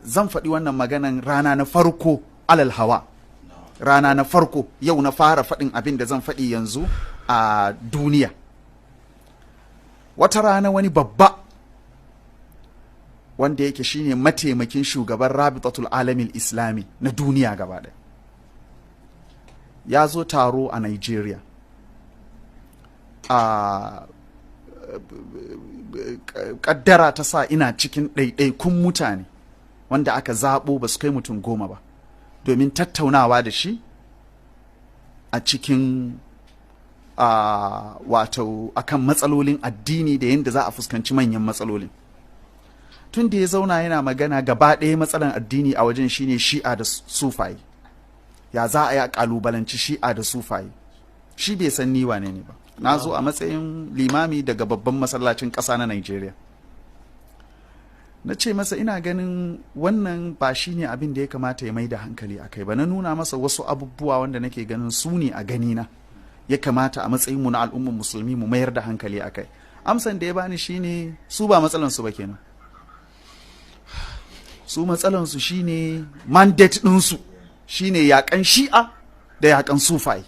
Zan faɗi wannan maganan rana na farko alal hawa, rana na farko yau na fara faɗin abin da zan faɗi yanzu a duniya. Wata rana wani babba wanda yake shine mataimakin shugaban Rabitatul Alamil Islami na duniya gaba ɗaya ya zo taro a Nigeria. A kaddara ta sa ina cikin ɗaiɗaikun mutane wanda aka zaɓo, ba su kai mutum 10 ba, domin tattaunawa da shi a cikin wato akan matsalolin addini da yadda za a fuskanci manyan matsalolin. Tun da ya zauna yana magana, gaba ɗaya matsalan addini a wajen shine Shi'a da Sufaye, ya za a yi a ƙalubalanci Shi'a da Sufaye. Shi bai san ni wane ne ba. Na zo a matsayin limami daga babban masallacin ƙasa na Nigeria. Na ce masa ina ganin wannan ba shi ne abin da ya kamata ya mai da hankali a kai ba. Na nuna masa wasu abubuwa wanda nake ganin su ne a ganina ya kamata a matsayinmu na al'ummar Musulmi mu mayar da hankali a kai. Amsan da ya bani shine su ba matsalansu ba kenan, su matsalansu shine mandate ɗinsu shine yakan Shi'a da yakan Sufaye.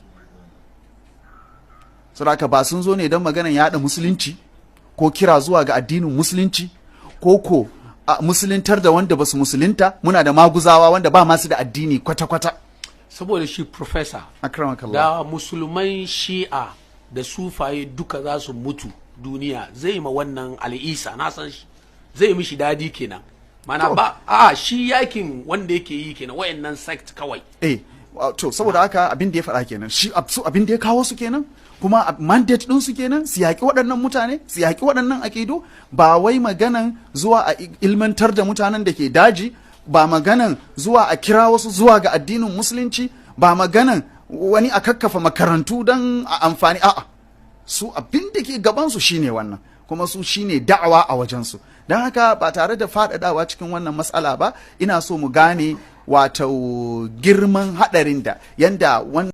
Saboda ba sun zo ne don maganan yaɗa Musulunci ko kira zuwa ga addinin Musulunci ko a musuluntar da wanda basu musulunta. Muna da maguzawa wanda ba masu da addini kwata-kwata. Saboda shi, Professor, Akramakallah. da Musulman Shi'a da Sufaye duka za su mutu, duniya zai ma wannan Al'isa, na san shi, zai mishi dadi kenan mana. Ba a shi yakin wanda yake yi kenan, wayannan sect kawai. Eh, to saboda haka abin da ya faɗa kenan, shi su abin da ya kawo su kenan, kuma mandate ɗin su kenan, su yaƙi waɗannan mutane, su yaƙi waɗannan aƙidu. Ba wai maganan zuwa a ilmantar da mutanen da ke daji ba, maganan zuwa a kira wasu zuwa ga addinin Musulunci ba, maganan wani a kakkafa makarantu don a amfani, a'a. Su abin da ke gabansu shine wannan, kuma su shine da'awa a wajensu. Don haka, ba tare da faɗaɗawa cikin wannan matsala ba, ina so mu gane wato girman haɗarin da yanda wannan